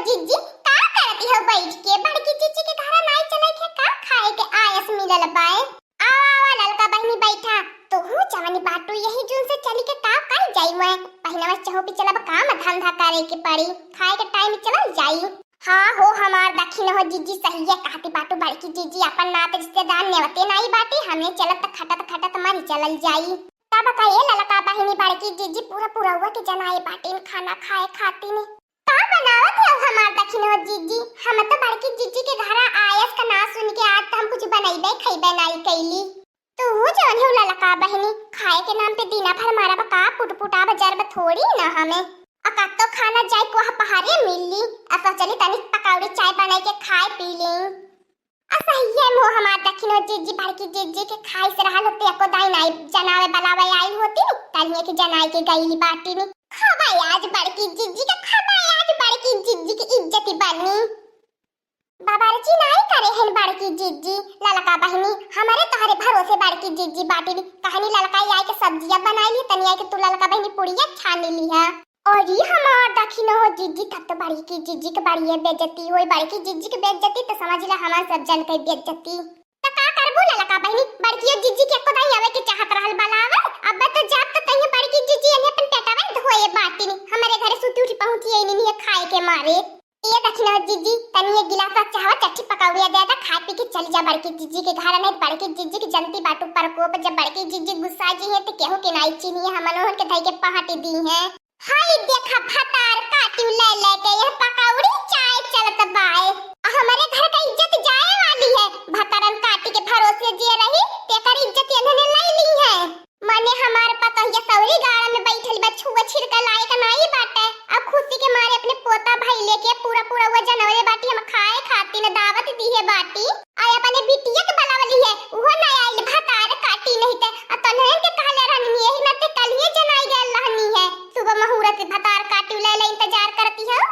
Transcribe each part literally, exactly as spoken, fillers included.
जिज्जी, का करती हो बैठ के? बड़की जिज्जी के घरा नाई चले के का खाए के आयस मिलल बाए? आवा, आवा, ललका बहिनी बैठा। तोहू जवानी बाटू, यही जून से चली के का कर जाई मैं? पहिनवा चहु पे चलब, काम धंधा करे के पड़ी, खाए के टाइम चलल जाई। हाँ हो हमार दखिन हो जिज्जी, सहिए कहती बाटू, बड़की जिज्जी अपन नात रिश्तेदार नेवते नाई बाटी, हमने चलब त खटत खटत मरी चलल जाई। तब का ए ललका बहिनी बड़की जिज्जी पूरा पुरौआ के जनाए बाटिन खाना खाए खातिन। का बनावत हो हमार दखिन हो जिज्जी? हम तो बड़की जिज्जी के घरा आयस का ना सुन के आज तो हम कुछ बनैबे खैबे नाई कैली। तू जौन हो ललका बहिनी, खाए के नाम पे दीना भर मारब का, पुटपुटाब जरब थोड़ी ना हमें। आ कत्तो खाना जाए को पहाड़े मिल ली, आ सोचली तनी पकौड़ी चाय बनाई के खाए पी ली। आ सहिए मो हमार दखिन हो जिज्जी, बड़की जिज्जी के खाई से रहल होते, एको दाई नाई जनावे बलावे आइल होती नी, तनिए के जनाई के गईली बाटी नी। खबाई आज बड़की जिज्जी के, खबाई आज बड़की जिज्जी के इज्जती बनी। बाबा रे, चिनाई करे हन बड़की जिज्जी, ललका बहिनी, हमरे तोहरे भरोसे बड़की जिज्जी बाटी नी। कहनी ललका आई के सब्जिया बनाई ली, तनी आई के तू ललका बहिनी पुड़िया छानी ली है। और ई हमार दखिन हो जिज्जी, तब तो बड़की जिज्जी के बड़िए बेइज्जती होई। बड़की जिज्जी के बेइज्जती तो समझ ले हमार सब जन के बेइज्जती। त का करबू ललका बहिनी, बड़कियो जिज्जी के एको दाई आवे के चाहत रहल बलावे। अब तो जाब तो तइयो बड़की जिज्जी एने अपन पेटवा धोए बाटी नी, हमरे घरे सुती उठी पहुँची आई नी है खाए के मारे। ए दखिन हो जिज्जी, तनी एक गिलास चाहवा चट्टी पकौड़िया दे दा, खाए पी के चली जा बड़की जिज्जी के घर। नहीं बड़की जिज्जी के जनती बाटू प्रकोप, जब बड़की जिज्जी गुस्सा जी है तो केहू के नाई चिन्ही है, हमनोहन के धई के पहाटी दी है। हाय देखा भतार काटी ले लेके यह पकौड़ी चाय चलत बाए। आ हमरे घर का इज्जत जाए वाली है। भतारन काटी के भरोसे जे रही, तेकर इज्जत इन्होंने ले ली है। मने हमार पतोहिया सौरी गाड़ा में बैठल बा, छुआ छिड़का लायक नाई बाटे। अब खुशी के मारे अपने पोता भाई लेके पूरा पूरा वो जनौले बाटी, हम खाए खातिर दावत दिहे बाटी। आ अपने बिटिया के बलावली है, उहो ना आइल, भतार काटी नहीं ते। आ तन्हन के कहले रहनी, यही नाते कलिए जनाई गल रहनी है। सुबह मुहूर्त भतार काटी ले ले इंतजार करती है।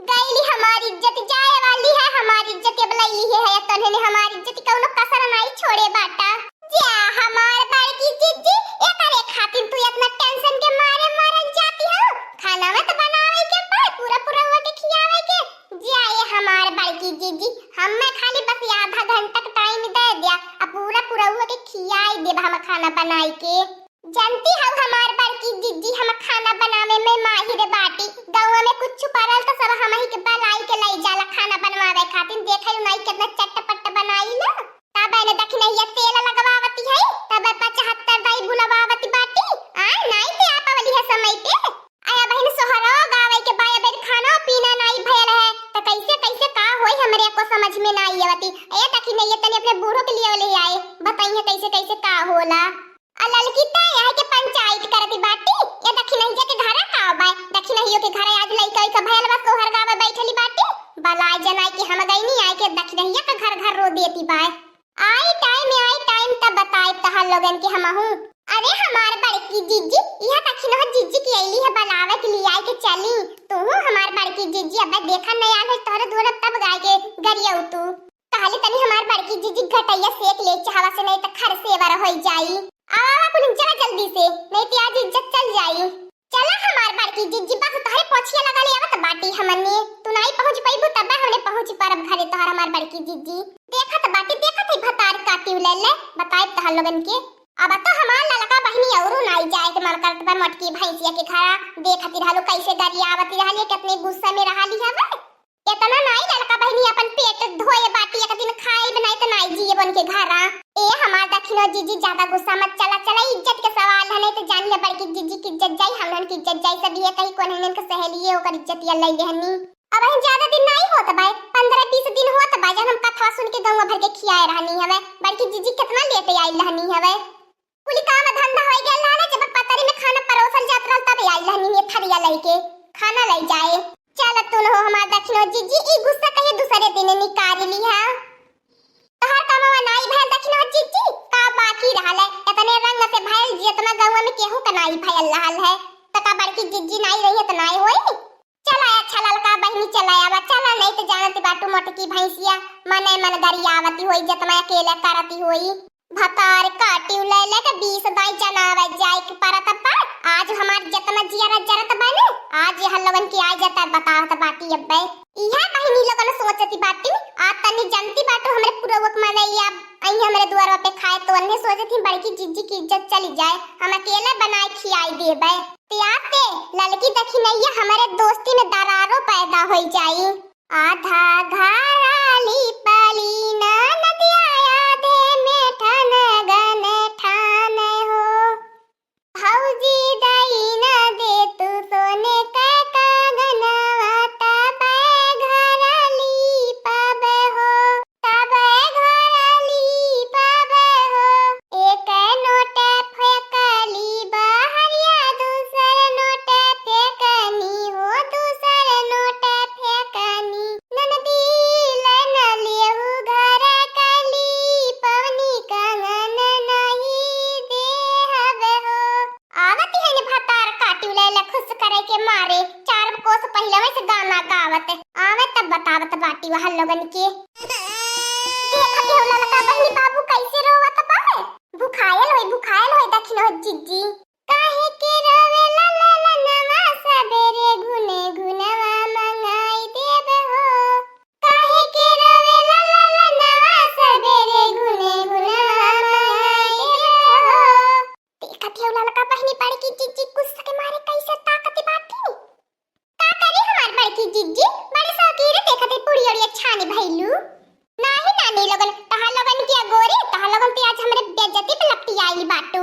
गईली हमारी इज्जत जाए वाली है, हमारी इज्जत अब लैली है, है तन्हन हमारी इज्जत कौनो कसर नाई छोड़े बाटा। जा हमार बड़की जिज्जी, एकरे खातिर तू इतना टेंशन के मारे मरल जाती हो। खाना मत बनावे के बा, पूरा पूरा हुआ के खियावे के। जा ये हमार बड़की जिज्जी, हमें खाली बस आधा घंटा के टाइम दे दिया, अब पूरा पूरा हुआ के खियाई देब हम खाना बनाई के। जानती हो हमार बड़की जिज्जी, हम खाना बनावे में माहिर बाटी। गाँव में कुछ परल तो सब हम ही के बलाई के लाई जाला खाना बनवावे खातिर। देखे नाई कितना चटपट बनाई ना। तब एने दखिनहिया तेल लगवावती है, तब पचहत्तर दाई बुलवावती बाटी। आ नाई ते आ पावली है समय पे। आया बहिन सोहरो गावे के बाया बेर खाना पीना नाई भयल है, त कैसे कैसे का होई हमरे को समझ में नाई आवती। ए दखिनहिया तनी अपने बूढ़ो के लिए ले आए, बताइए कैसे कैसे का होला। आ ललकी ते यहाँ के पंचायत करती बाटी, ये दखिनहिया के घरा का बाय, दखिनहियो के घरे आज लइका वइका भयल बा, सोहर गावे बैठली बाटी, बलाय जनाई के हम गईनी आए के दखिनहिया के घर घर रो देती बाय। आई टाइम, आई टाइम तब बताई तहार लोगन के हमहू। अरे हमार बड़की जिज्जी, यह दखिनहा जिज्जी की अइली है बलावे के लिए आए के चली, तू हमार बड़की जिज्जी, अब देखा नहीं आल है तोहरे दुआर तब गाय के गरियऊ तू। कहले तनी हमार बड़की जिज्जी गटैया सेक ले चाहवा से, नहीं त खर सेवर होई जाई। आवा, आवा कुलिन चला जल्दी से, नहीं त आज इज्जत चल जाई। चला हमार बड़की जिज्जी, बस तोहरे पोछिया लगा ले आवत बाटी हमने, तू नहीं पहुँच पइबू तब हमने पहुँच परब घरे तोहर हमार बड़की जिज्जी। देखत बाटी, देखत है भतार काटी ले ले, बताइब तोहर लोगन के। अब तो हमार ललका बहिनी औरू नाई जाए के मन करत बा मोटकी भैंसिया के घरा। देखती रहलू कैसे गरियावती रहली, कितने गुस्सा में रहली हवे। इतना नाई ललका बहिनी अपन पेट धोए बाटी, एक दिन खाइब नाई त नाई जियब उनके घरा। ए हमार दखिनो जिज्जी, ज्यादा गुस्सा मत चला, चला इज्जत के सवाल है, नहीं त जान ले बड़की जिज्जी की इज्जत जाई, हम लोगन की इज्जत जाई, सब ये कही कौन है इनके सहेलिए ओकर इज्जत या ले लेहनी। अब हम ज्यादा दिन नाई होत बाय, पन्द्रह बीस दिन होत बाय जब हम कथवा सुन के गौवा भर के खियाए रहनी हवे, बड़की जिज्जी कितना लेट आई रहनी हवे। कुली काम धंधा होई गया लाला, जब पतरी में खाना परोसल जात रहल तब आई रहनी है थरिया लेके खाना ले जाए। चल तू न हो हमार दखिनो जिज्जी, ई गुस्सा कहे दूसरे दिन निकाल ली है। तोहर कमवा नाई भयल दखिनो जिज्जी, का बाकी रहल है? इतने रंग से भयल जितना गौवा में केहू का नाई भयल रहल है। त का बड़की जिज्जी नाई रही है त नाई होई? चला अच्छा ललका बहिनी चला आवा, चला नहीं त जानत बाटू मोटकी भैंसिया मने मन गरियावती होई, जतना अकेले करती होई। भतार काटी ले लेके बीस दाई जनावे जाए के परत पर, आज हमार जतना जियरा जरत बा ने, आज यह लोगन के आ जाता बतावत बाटी अब्बे। इहे बहिनी लोगन सोचती बाटी, आ तनी जनती बाटू हमरे पुरवक मनैया आई हमरे दुआरवा पे खाए, तो अन्हे सोचती बड़की जिज्जी की इज्जत चली जाए, हम अकेले बनाए खियाई देबे। प्यार से ललकी दखिनैया हमरे दोस्ती में दरारो पैदा होई जाई। आधा घराली पाली ना नदिया आधे में ठन गन ठान हो। भौजी दई ना दे तू सोने का कागनवा तब घराली पाबे हो। तब घराली पाबे हो। एक नोट फेंकली बहरिया, दूसर नोट फेंकनी हो, दूसर नोट फेंकनी। ननदी लन लेहु घर कली, पवनी कंगन नहीं देहब हो। आवत ही ने भतार काटी उलैला खुश करे के मारे, चार कोस पहिले से गाना गावत आवे, तब बतावत बाटी वह लोगन के। देखत हो ललका बहिनी बाबू कैसे रोवत बा। भुखायल होई, भुखायल होई, दखिन हो जिज्जी। काहे के रोवेला ललनवा, सबेरे घुने घुनवा मंगाई देब हो। काहे के रोवेला ललनवा, सबेरे घुने घुनवा मंगाई देब हो। देखत हो ललका बहिनी बड़की जिज्जी गुस्सा के मारे कैसे ताकत बाटी। का करी हमार बड़की जिज्जी, बड़े शौकीन देखत है पूरी ओरिया छानी भइलू। नाही नानी लोगन, तहार लोगन की अगोरी, तहार लोगन ते आज हमरे बेइज्जती पे लपटी आइल बाटू।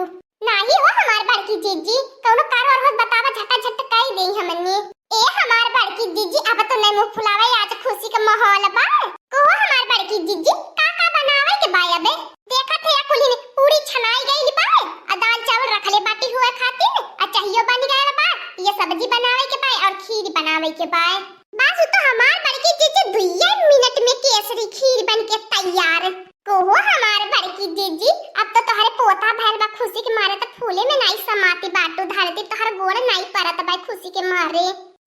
नाही हो हमार बड़की जिज्जी, कौनो कार वार होत बतावा, झटा झट कई देई हमने। ए हमार बड़की जिज्जी, अब तो नहीं मुंह फुलावे, आज खुशी के माहौल बा। कहो हमार बड़की जिज्जी, का का बनावे के बा अबे? देखत है या कुलिन पूरी छनाई गइल बा, आ दाल चावल रखले बाटी हुए खातिर, आ चाहियो बन गइल बा, ये सब्जी बनावे के बा और खीर बनावे के बा। बस उ तो हमार बड़की जिज्जी दुइये मिनट में केसरी खीर बन के तैयार। कहो हमार बड़की जिज्जी, अब तो तोहरे पोता भइल बा, खुशी के मारे तो फूले में नाई समाती बाटू, धरती तोहर गोड़ नाई परत बा खुशी के मारे।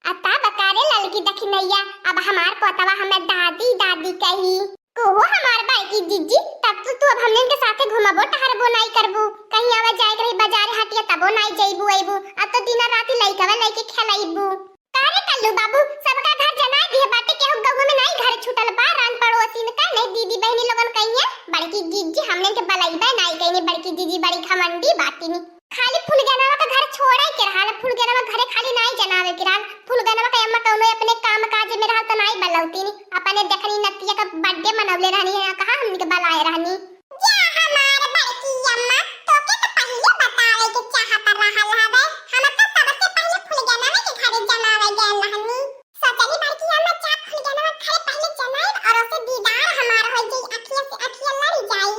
आ तब का रे ललकी दखिनैया, अब हमार पोतवा हमें दादी दादी कही। कहो हमार बड़की जिज्जी, तब तो तू अब हमने के साथे घूमबो टहरबो नाई करबू, कहीं आवा जाए के रही बाजार हटिया तबो नाई जइबू अइबू, अब तो दिन रात लइकवा लइके खेलइबू। का रे कल्लू बाबू, सबका घर जनाई दिए बाटे, केहू गौवा में नाई घर छूटल बा, रान पड़ोसिन का नहीं दीदी बहिनी लोगन कहिए, बड़की जिज्जी हमने के बलइबे नाई कहिनी, बड़की जिज्जी बड़ी घमंडी बाटिनी। खाली फुलगेनवा का घर छोड़े के रहल, फुलगेनवा घरे खाली नाई जनावे के रहल, फुलगेनवा के अम्मा कौनो अपने काम काज में रहल त नाई बलौतीनी, अपने देखनी नतिया का बर्थडे मनौले रहनी है, कहाँ हमनी के बलाए रहनी। जा हमार बड़की अम्मा, तोके तो पहिले बतावे के चाहत रहल हवे, हम तो सबसे पहिले फुलगेनवा के घरे जनावे गए रहनी। सोचली बड़की अम्मा जा फुलगेनवा घरे पहिले जनाइब और ओसे दीदार हमार हो जाई, अखिया से अखिया लड़ जाई।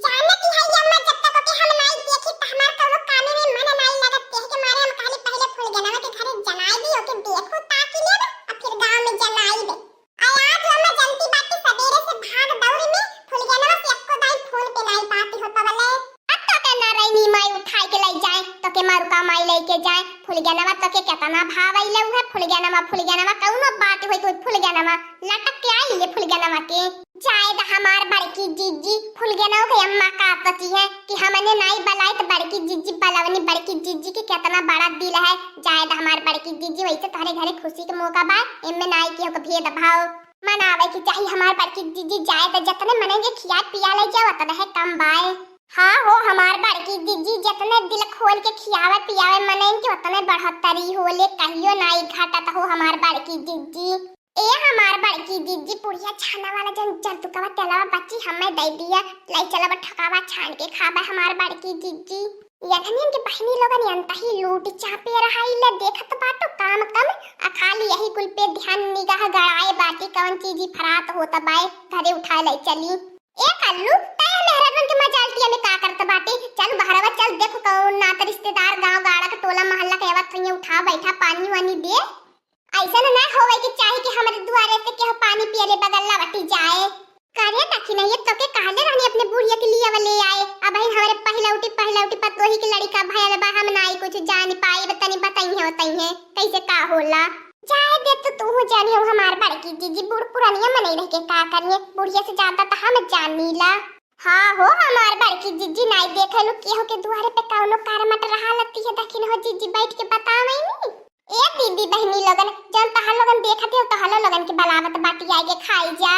जानत ही है अम्मा, जब तक ओके हम नाई देखी त हमार कौनो कामे में मन नाई लगत, तेह के मारे हम कहली पहिले फुलगेनवा के घरे जनाई दी, ओके देखू ताकि लेब, आ फिर गाँव में जनाई दे। आ आज अम्मा जनती बाटी सबेरे से भाग दौड़ में फुलगेनवा से एको दाई फोन पे नाई बात हो पवले। अब तो के नारायणी माई उठाई के लाई जाए, तो के मारुका माई लेके जाए, फुलगेनवा तो के केतना भावैले उहे फुलगेनवा, फुलगेनवा कौनो बात होई तो फुलगेनवा लटक के आई ये फुलगेनवा के। जाए द हमार बड़की जिज्जी, फुलगेनवा के अम्मा का सोची है कि हमने नाई बलाई तो बड़की जिज्जी बलवनी, बड़की जिज्जी के केतना बड़ा दिल है। जाए द हमार बड़की जिज्जी, वैसे तोहरे घरे खुशी के मौका बा, एमे नाई के होके भेदभाव मनावे के चाही। हमार बड़की जिज्जी जाए त जतने मनई के खिया पिया ले जाओ, उतने है कम बाए। हाँ हो हमार बड़की जिज्जी, जतने दिल खोल के खियावे पियावे मनई के, उतने बढ़ोतरी होले, कहियो नाई घटत हो हमार बड़की जिज्जी। ए हमार बड़की जिज्जी, पुड़िया छाना वाला जन जरतुकवा तेलवा बच्ची हमें दे दिया, ले चलब ठकावा छान के खाबे हमार बड़की जिज्जी। यखनियन के बहिनी लोगन यंतही लूट चापे रहाई ले, देखत बाटो काम कम, आ खाली यही कुल पे ध्यान निगाह गड़ाए बाटी, कौन चीजी फरात होत बाए, घरे उठाए ले चली। ए कल्लू, तय मेहरारुन के मजालटिया में का करत बाटे? चल बहरवा चल, देखो कौन नात रिश्तेदार गांव गाड़ा के टोला मोहल्ला के आवत हुइये, उठा बैठा पानी वानी दे। ऐसन ना होवे के चाही कि हमरे दुआरे से केहू पानी पियले बगल लवटी जाए। करे दखिनैया, तोके कहले रहनी अपने बुढ़िया के लिए ले आए। अबहिन हमरे पहिलौटी, पहिलौटी पतोही के लड़िका भयल बा, हम नाई कुछ जान पाए, तनी बताई है, बताई है, कैसे का होला। जाए दे तो तू जानी हो हमार बड़की जिज्जी, बूढ़ पुरानिया मनई रह के का करिए, बुढ़िया से ज्यादा तो हम जानीला। हाँ हो, हमार बड़की जिज्जी, नाई देखेलू केहू के दुआरे पे कौनो कारमट रहा लती है, दखिन हो जिज्जी बैठ के बतावैनी। ए दीदी बहिनी लोगन, जौन तोहार लोगन देखत हो, तोहलो लोगन के बलावत बाटी, आइके खाई जा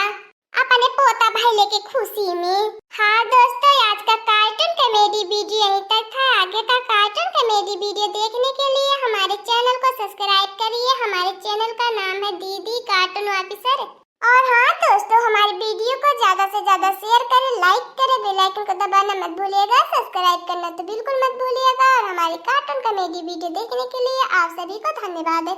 अपने पोता भइले के खुशी में। हाँ दोस्तों, आज का cartoon comedy video यहीं तक था। आगे का cartoon comedy video देखने के लिए हमारे channel को subscribe करिए। हमारे channel का नाम है दीदी Cartoon Officer। और हाँ दोस्तों, हमारी video को ज्यादा से ज्यादा share करें, like करें, bell icon को दबाना मत भूलिएगा, subscribe करना तो बिल्कुल मत भूलिएगा। और हमारी cartoon comedy video देखने के लिए आप सभी को धन्यवाद।